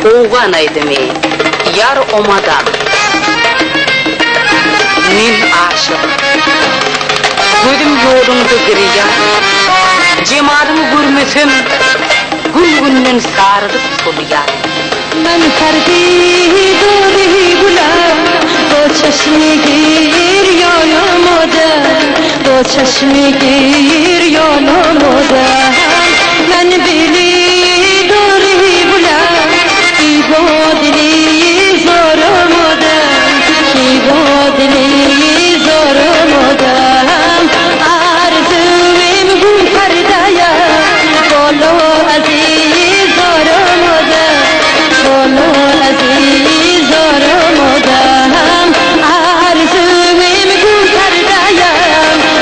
Owgan aýdymy, Ýar omadam. Men aşyk. Gözüm ýoluňda girýan. Jemalyňy görmesem, gün-günden saralyp solýan. Men ferdi dury gulam, Do çeşmi girýan omadam, Do çeşmi girýan omadam. Men bili dury gulam, Ki bo dili zor omadam, Ki bo dili zor omadam. Arzuwym gül perdaya, Bolo aziz zor omadam, Bolo aziz zor omadam. Arzuwym gül perdaya,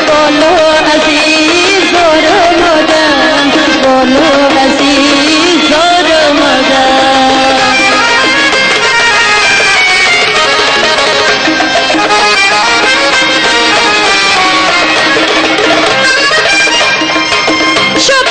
Bolo aziz zor omadam, Bolo aziz zor omadam. Çöp.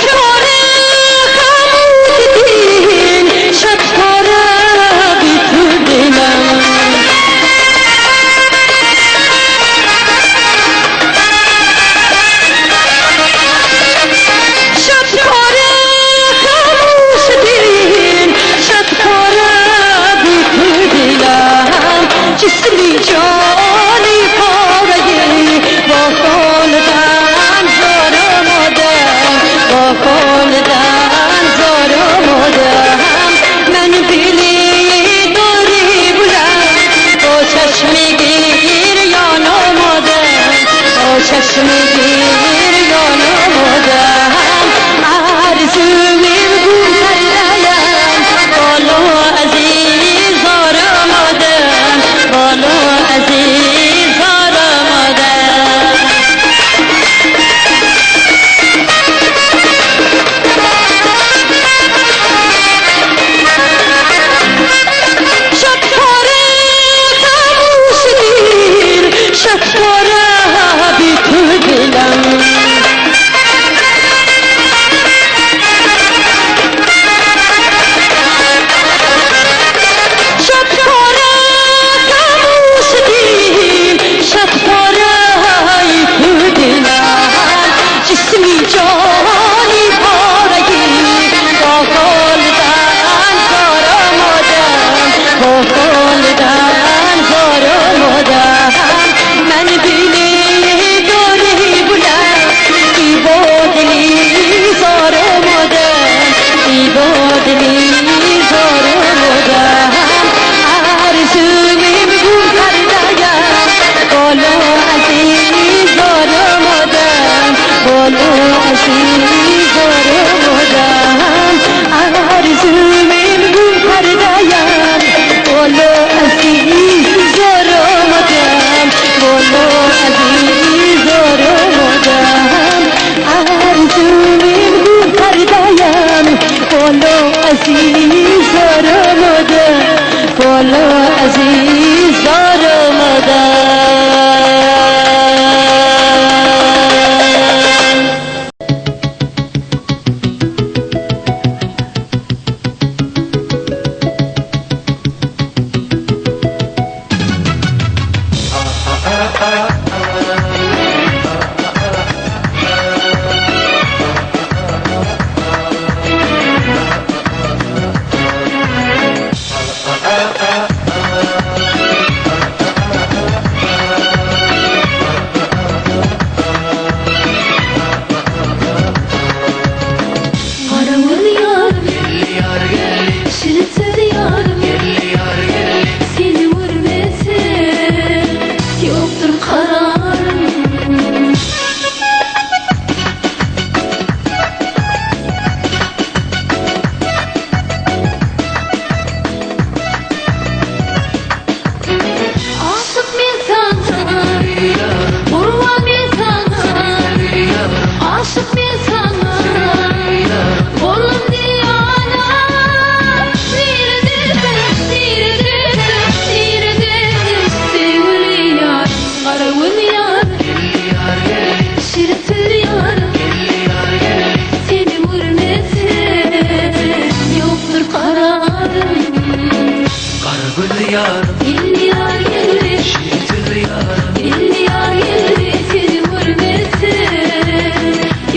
ýarym. Geldi ýar geldi. Şirin sözli ýarym. Geldi ýar geldi. Seni görmesem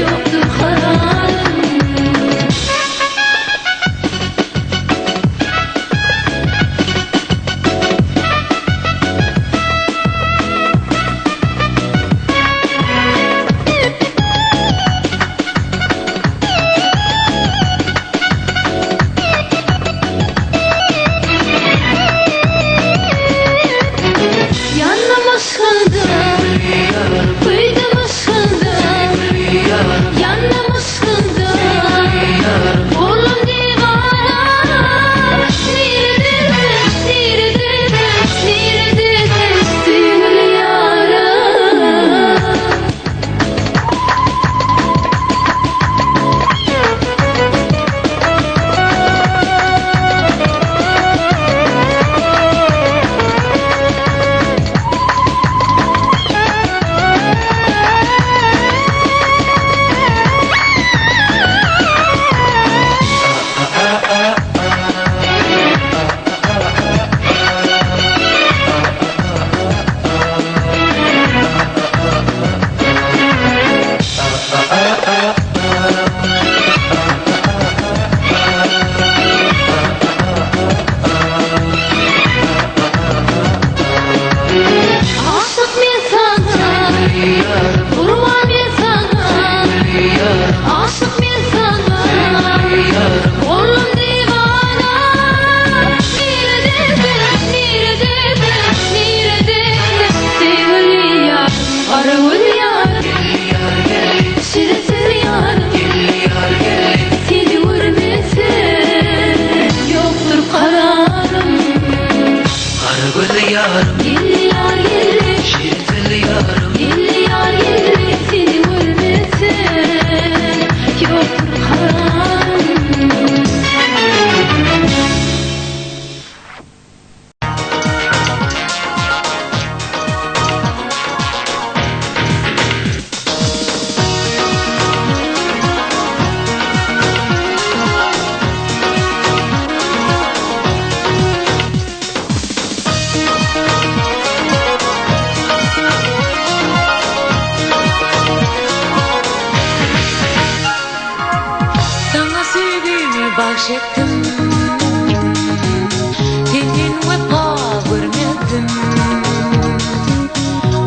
ýokdur kararym. Ýandym yşgyňda, köýdüm yşgyňda, Ýandym yşgyňda, boldum diwana. Niredesin, niredesin, niredesin, söýgüli ýarym? Aşyk men saňa, gurban men saňa, Aşyk men saňa, boldum diwana. Niredesin, niredesin, niredesin, söýgüli ýarym, garagöz ýarym, şirin sözli ýarym, Seni görmesem ýokdur kararym. Gara gözli ýarym. Geldi ýar geldi. Şirin sözli ýarym. Geldi ýar geldi. Seni görmesem ýokdur kararym. Saňa söýgimi bagş etdim, Senden wepa görmedim.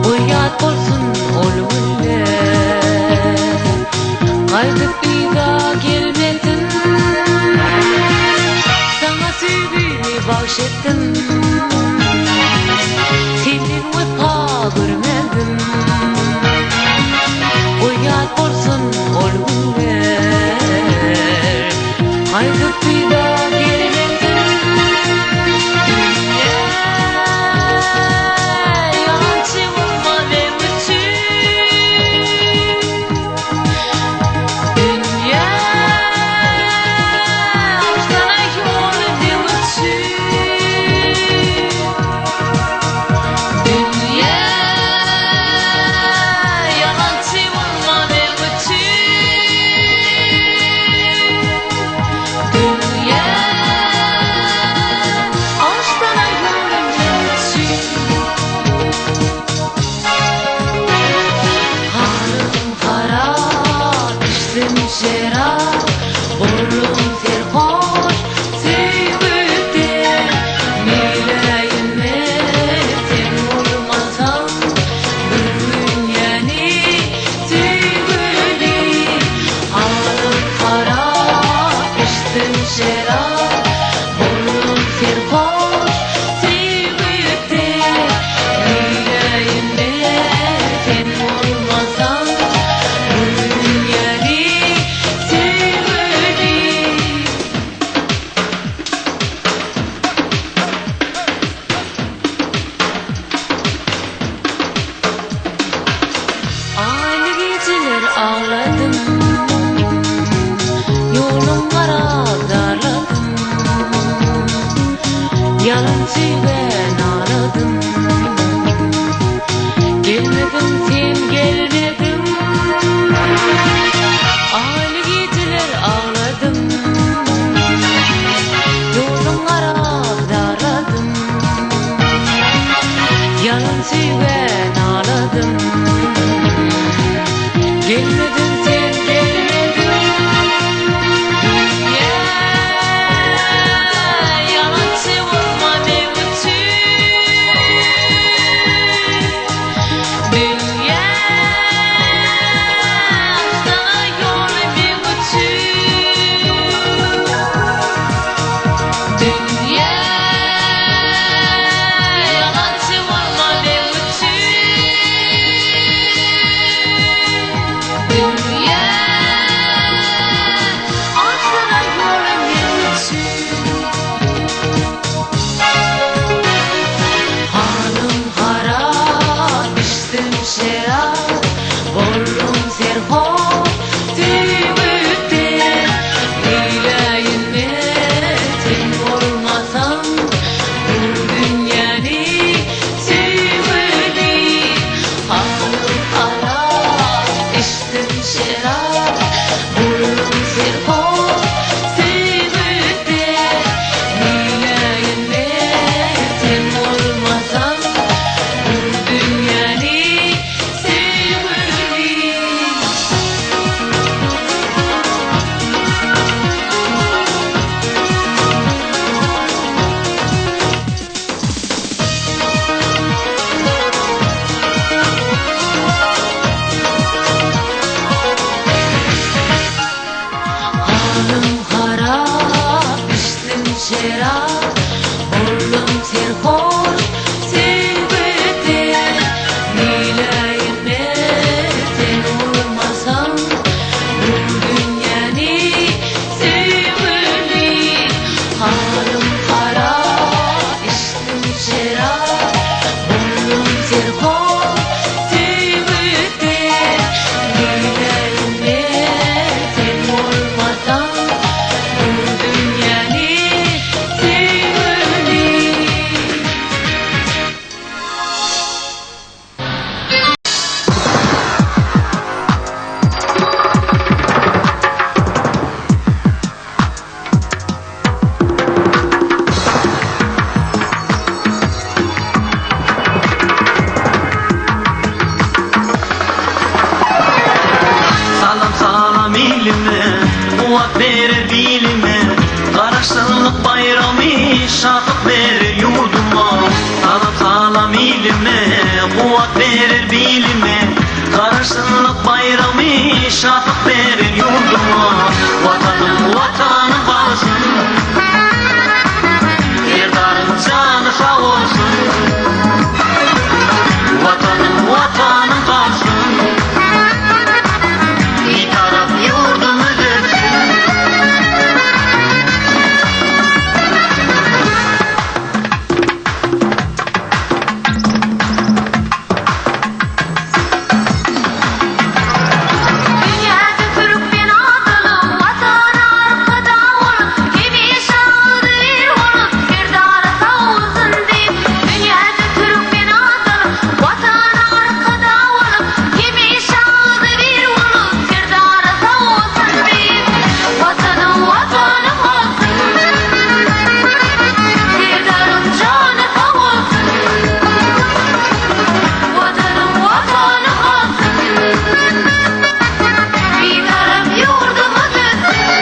Goý ýat bolsun ol günler, Gaýdyp yza gelmesin. Saňa söýgimi bagş etdim, Senden wepa görmedim. Goý ýat bolsun ol günler, Gaýdyp yza gelmesin. Dünýä, ýalançy bolma meň üçin. Dünýä, açsana ýoly meň üçin. Dünýä, ýalançy bolma meň üçin. Dünýä, açsana ýoly meň üçin. Halym harap, içdim şerap, Boldum serhoş söýgüden. Neýläýin men sen bolmasaň bu dünýäni söýgüli. Halym harap, içdim şerap, Boldum serhoş söýgüden. Neýläýin men sen bolmasaň bu dünýäni söýgüli. Aýly gijeler agladym, Ýoluň garap zarladym, Ýalan söýgä naladym. Gelmediň sen gelmediň. Aýly gijeler agladym, Ýoluň garap zarladym. berer bilime Garaşsyzlyk baýramy şatlyk berer ýurduma Salam salam ilime kuwwat berer bilime Garaşsyzlyk baýramy şatlyk berer ýurduma Watanym watanym galsyn Serdaryň jany sag bolsun Watanym watanym galsyn Bitarap ýurdumyz ösün. Dünýäde türkmen adyly Watan arkadag bolup, hemişe agzybir bolup, Serdara sag bolsun diýip. Dünýäde türkmen adyly Watan arkadag bolup, hemişe agzybir bolup, Serdara sag bolsun diýip. Watanym, Watanym galsyn. Serdaryň jany sag bolsun. Watanym, Watanym galsyn. Bitarap ýurdumyz ösün.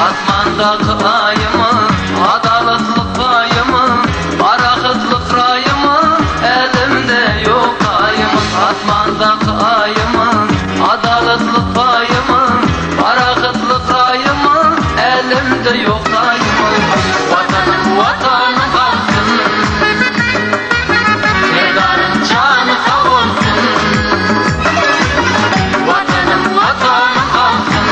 Asmandaky aýymy, adalatly paýymy, parahatlyk raýymy, älemde ýok taýymy. Asmandaky aýymy, adalatly paýymy, parahatlyk raýymy, älemde ýok taýymy. Watanym, Watanym galsyn. Serdaryň jany sag bolsun. Watanym, Watanym galsyn.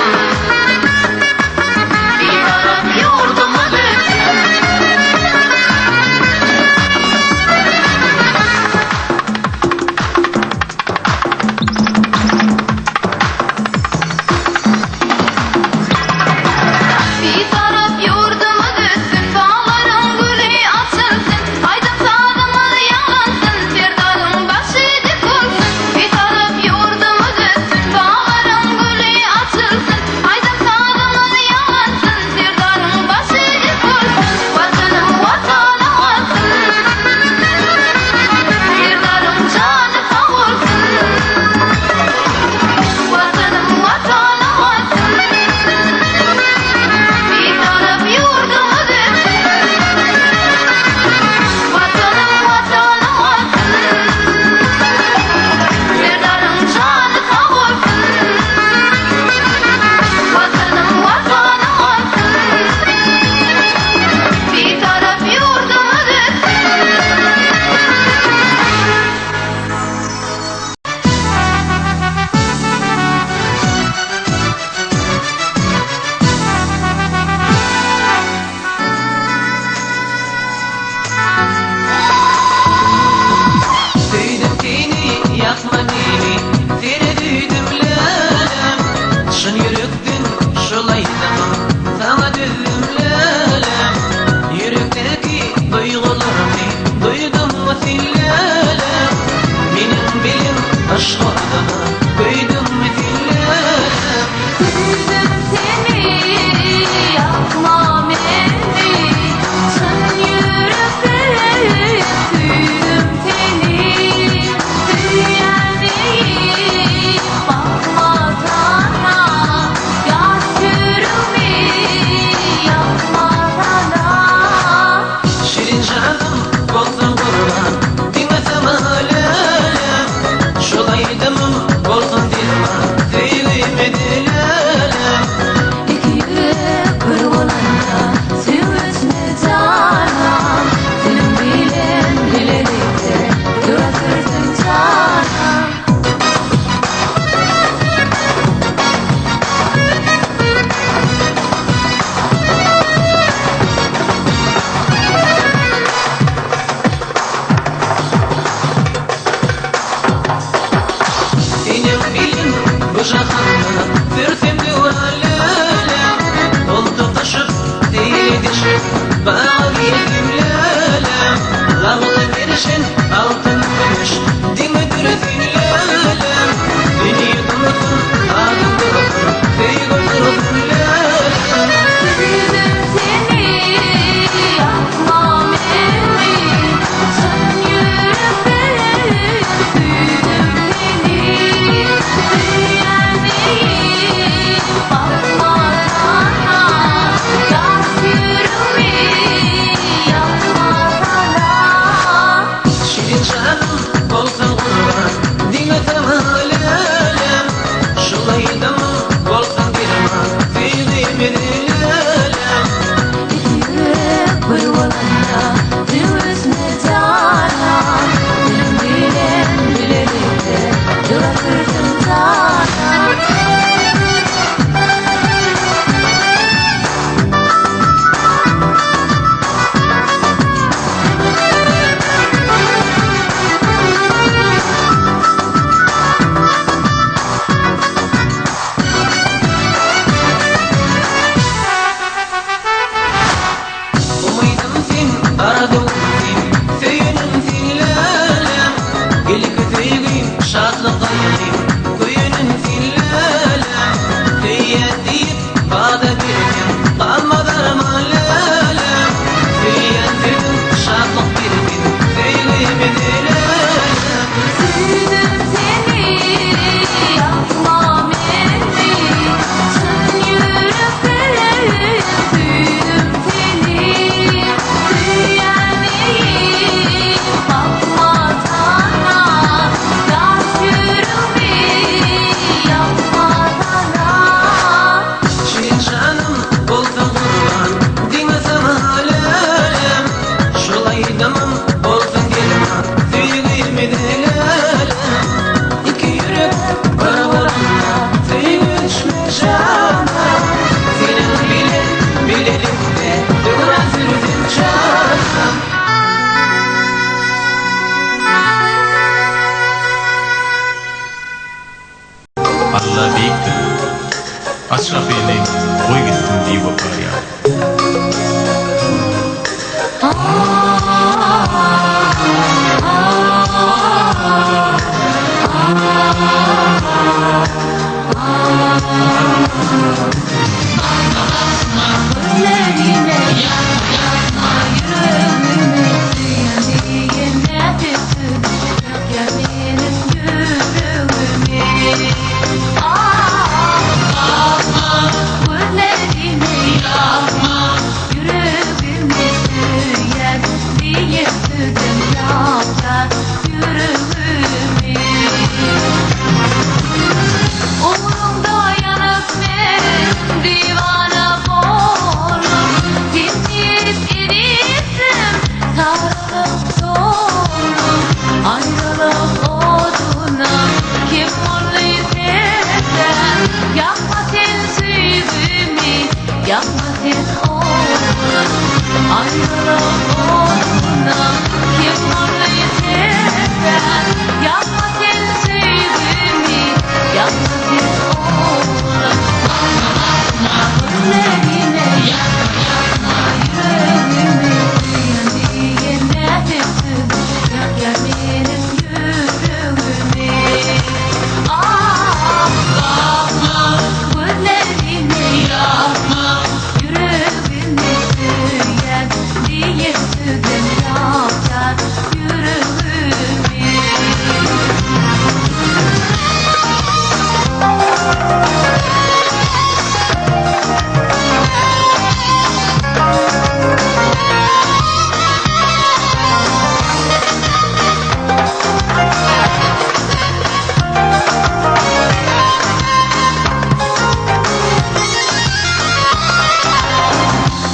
Bitarap ýurdumyz ösün. Bitarap. Baga girdim lälem, Lagly berşen altyn kümüş, Diňe dürsin lälem. Dünýe dursun, adyň dursun, Söýgi dursun lälem. Söýdüm seni, ýakma meni, Çyn ýürekden söýdüm seni, Söýýän diýip bakma sana, Ýak ýüregimi ýakma sana. Şirin janym bolsun gurban, Diňe saňa lälem. Şul aýdymym bolsun derman, Söýgimize lälem. Iki ýürek bir bolanda, Söýgüsine janan, Seniň bilen bilelikde, Ýola sürsem janan. Umydym sen, arzuwym sen, söýenim sen lälem. Ilki söýgim, şatlyk gaýgym, köýenim sen lälem. Söýýän diýip wada berseň, galmaz arman lälem. Söýýän sözüň şatlyk bersin, söýgimize lälem. Söýdüm seni, ýakma meni, Çyn ýürekden söýdüm seni, Söýýän diýip bakma sana, Ýak ýüregimi ýakma sana. Şirin janym bolsun gurban, Diňe saňa lälem. Şul aýdymym bolsun derman, Söýgimize lälem. Iki ýürek bir bolanda, Söýgi öçmez jana. Seniň bilen bilelikde, Döwran sürsem janam. Alla beýikdir. Aç gapyny, goý gitsin biwepa ýar. Gözlerime ýüregimi söýýän diýen nätesi Ýakýar meniň ýüregimi Ah, gözlerime ýüregimi söýýän diýen sözüm ýakýar ýüregimi Ugrunda ýanyp men diwana boldum Sen diýip eritdim saralyp soldum Aýralyk oduna kim boldy sebäp Ýakma sen söýgimi, ýakma sen oglum Aýralyk oduna kim boldy sebäp Ýakma sen söýgimi, ýakma sen oglum Gözlerime ýüregimi söýýän diýen nätesi Ýakýar meniň ýüregimi Ah, gözlerime ýüregimi söýýän diýen sözüm ýakýar ýüregimi.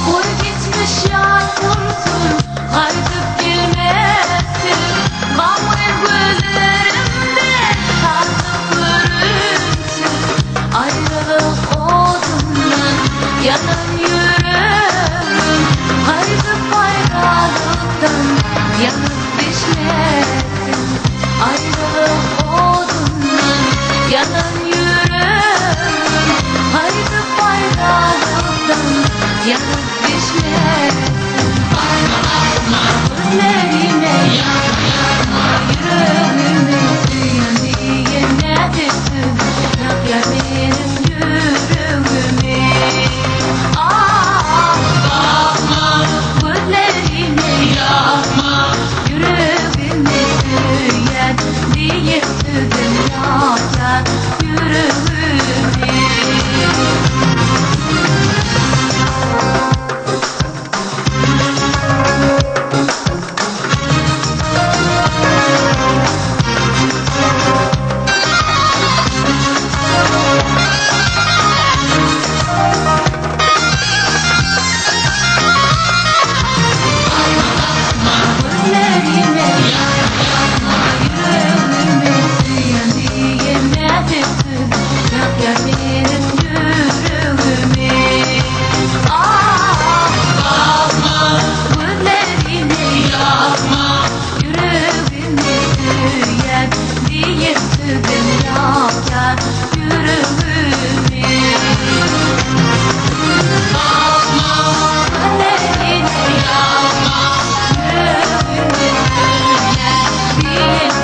Goý geçmiş ýat bolsun, gaýdyp gelmesin. Gamgyn gözlerimde tazyk görünsün. Aýralyk odundan ýanan ýüregim gaýdyp aýralykdan ýanyp bişmesin. Aýralyk odundan ýanan ýüregim gaýdyp aýralykdan ýanyp bişmesin. Gözlerime ýakma, ýüregimi söýen diýen näzik sözüň ýakýar meniň ýüregimi. Ah, bakma, gözlerime ýakma, ýüregimi söýen diýen sözüň ýakýar ýüregimi. Gözlerime ýakma, ýüregimi söýen diýen näzik söz ýakýar meniň ýüregimi. Ah, bakma, gözlerime ýakma, ýüregimi söýen diýen sözüm ýakýar ýüregimi. Bakma, gözlerime ýakma, ýüregimi söýen diýen sözüm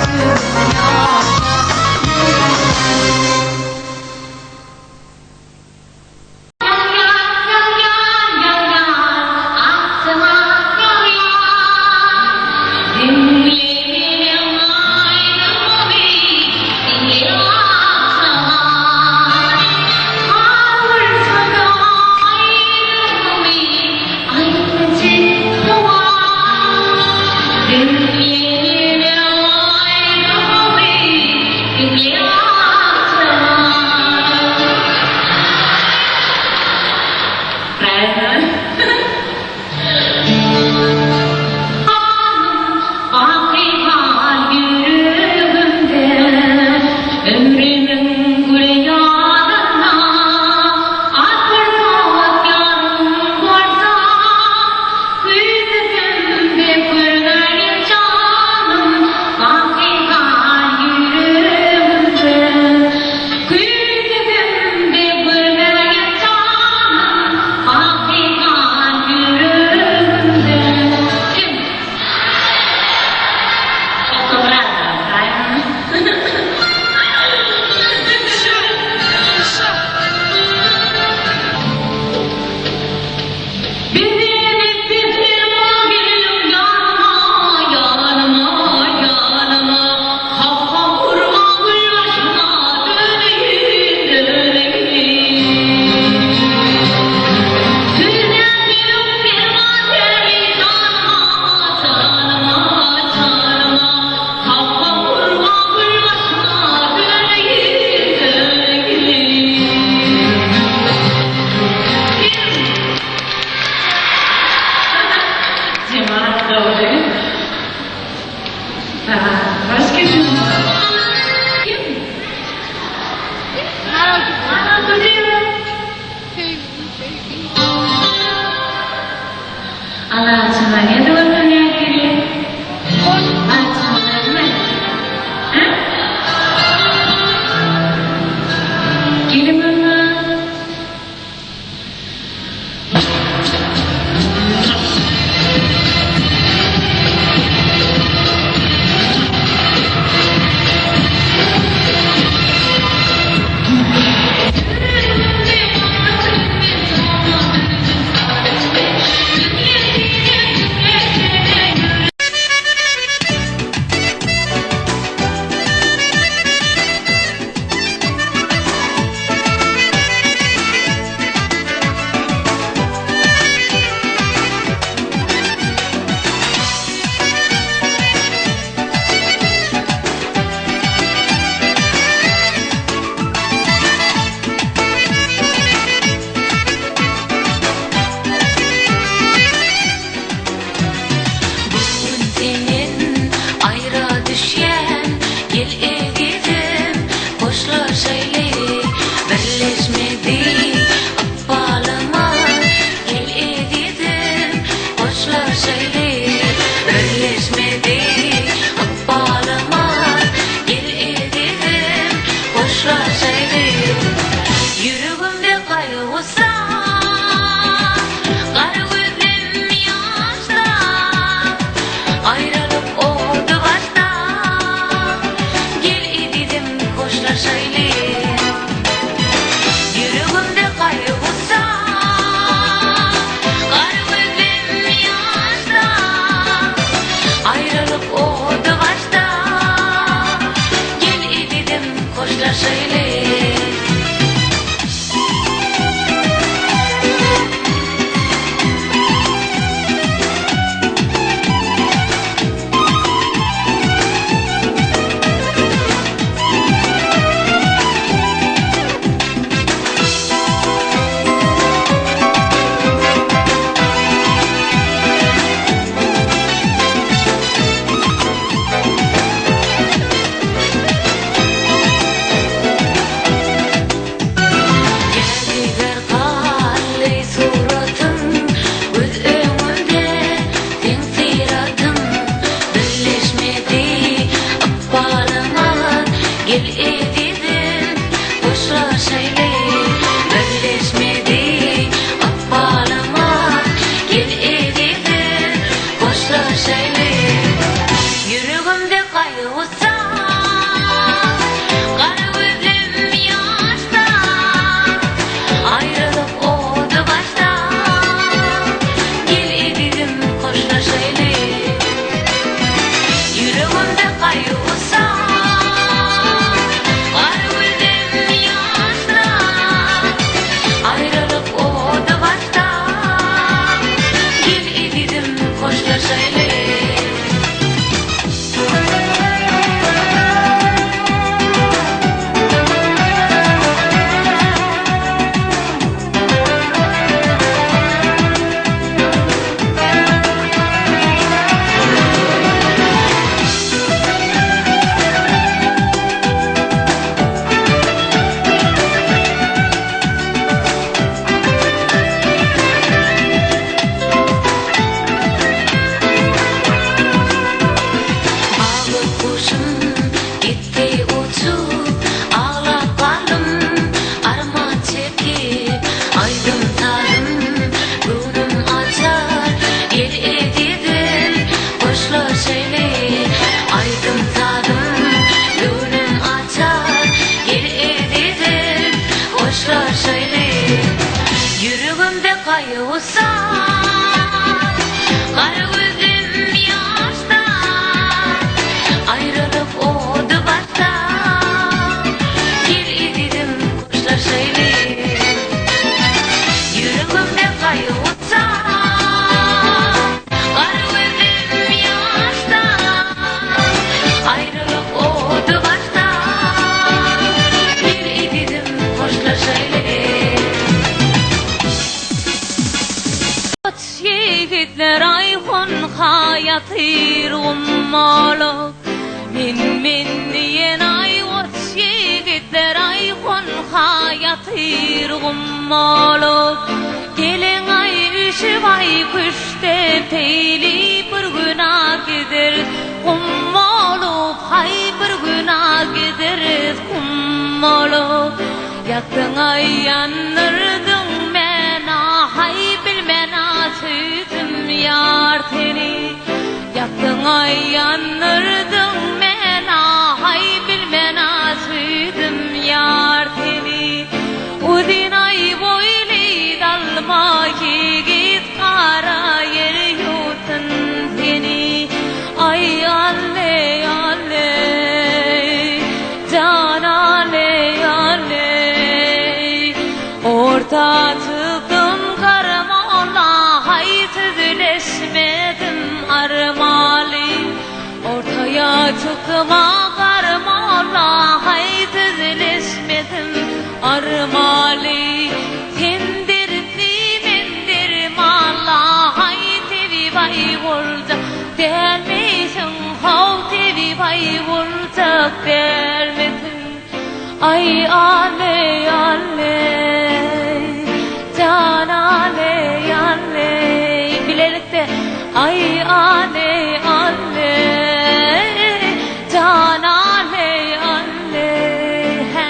ýakýar ýüregimi. Goç ýigitler aý honha ýatyr gummalyk. Men men diýen aý goç ýigitler aý honha ýatyr gummalyk. Geliň aý üşüp aý küşde peýli bir güna gideris gummalyk haý bir güna gideris gummalyk. Ýakdyň aý ýandyrdyň mena haý bilmena söýdüm ýar seni Ýakdyň aý ýandyrdyň mena haý bilmena söýdüm ýar seni Uzyn aý boýly dalma ýigit gara ýer ýuwsyn seni Aý alle alle Jan aleý aleý Orta çykdym garmola Haý sözleşmedim armaly Ortaýa çykdym a garmola Haý sözleşmedim armaly Sen dertli men dermanla Haý tebibaý boljak dälmisiň How tebibaý boljak dälmisiň Aý aleý aleý Jan aleý aleý Bilelikde Aý aleý aleý Jan aleý aleý Hä.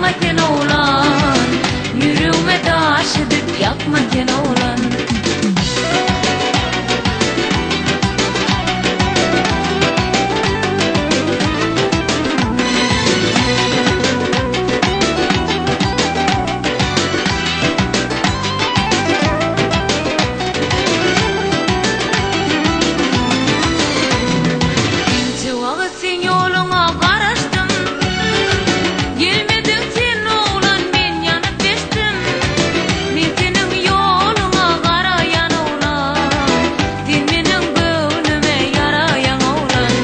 ýakma sen oglan Ýüregime daş edip ýakma sen oglan. Ençe wagt seň ýoluňa garaşdym. Gelmediň sen oglan men ýanyp bişdim. Men seniň ýoluňa garaýan oglan. Sen meniň göwnüme ýaraýaň oglan.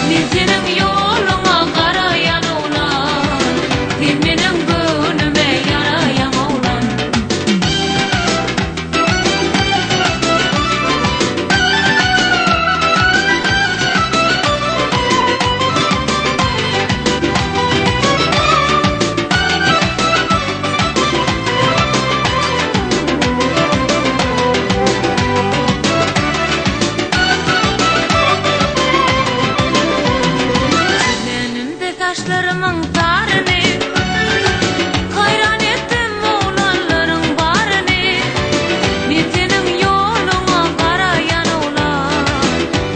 Men seniň ýoluňa garaýan oglan. Sen meniň göwnüme ýaraýaň oglan. Çizenimde saçlarymyň taryny, Haýran etdim oglanlaryň baryny. Men seniň ýoluňa garaýan oglan,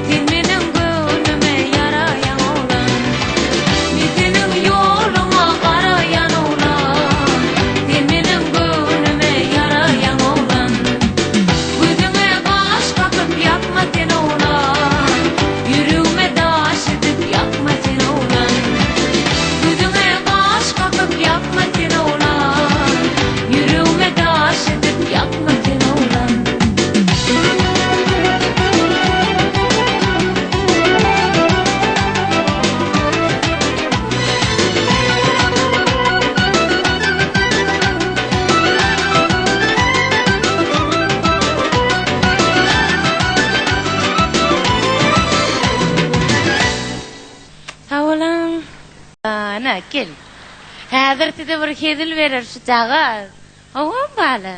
Sen meniň göwnüme ýaraýaň oglan. Men seniň ýoluňa garaýan oglan, Sen meniň göwnüme ýaraýaň oglan. Gözüňe gaş kakyp ýakma sen oglan, Ýüregime daş edip ýakma sen oglan. Gözüňe gaş kakyp ýakma sen oglan, Ýüregime daş edip ýakma sen oglan. Sag boluň. Ana, gel. Häzir size bir hezil berer şu jagaz. Howam bala.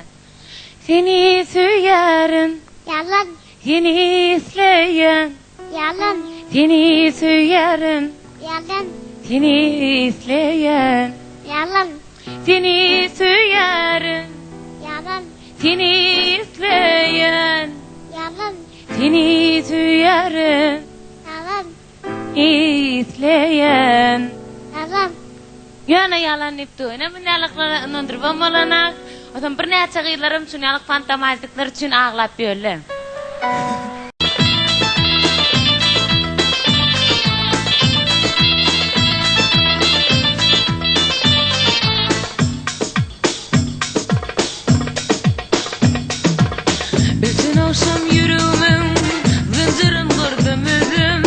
Seni söýýärin. Ýalan. Seni isleýän. Ýalan. Seni söýýärin. Ýalan. Seni isleýän. Ýalan. Seni söýýärin. Ýalan. Seni isleýän. Ýalan. Seni söýýärin. Ýalan. Isleýän. Ýalan. Ýöne ýalan diýip dur. Ine munýalyklara ynandyrybam bolanak. Onsoň birnäçe gyzlaram şunýalyk fantomazlikler üçin aglap ýörler. Öten agşam ýüregimiň zynjyryn gyrdym özüm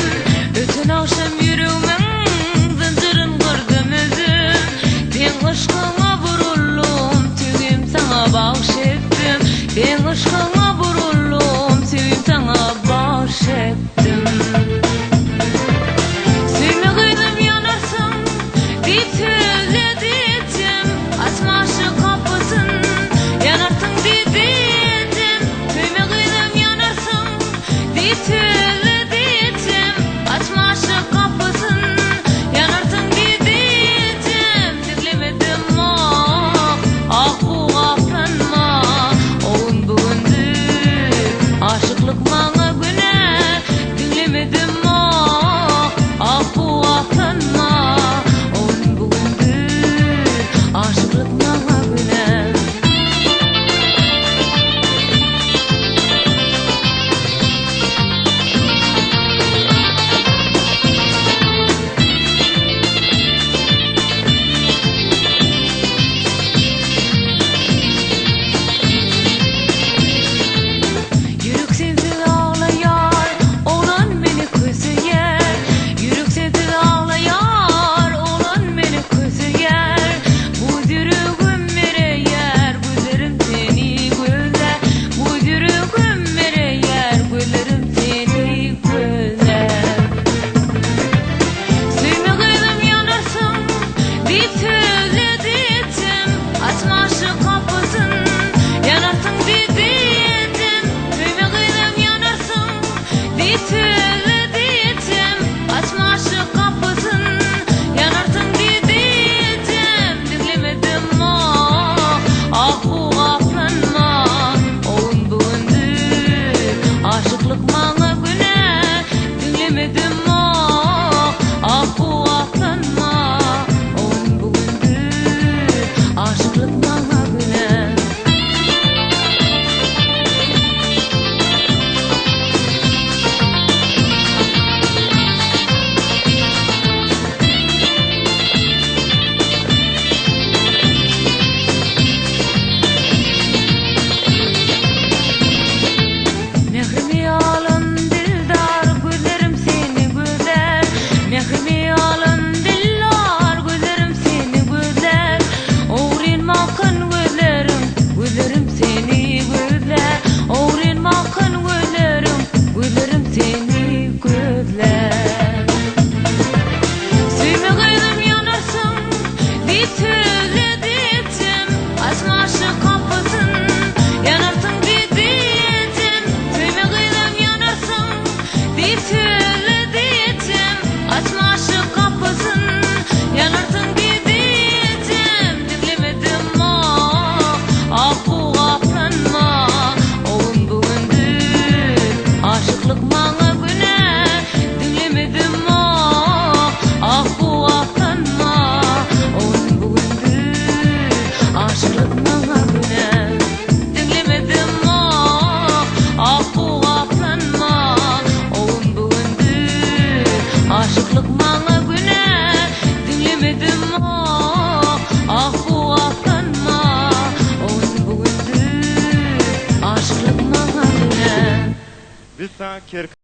Öten agşam ýüregimiň zynjyryn gyrdym özüm Seň yşkyňa buruldym söýgim saňa bagş etdim Seň yşkyňa buruldym söýgim saňa. Aşyklyk maňa günä, diňlemedim ah, ah bu gaplanma, o gün bu gündür, aşyklyk maňa günä. Biz saňa kerki.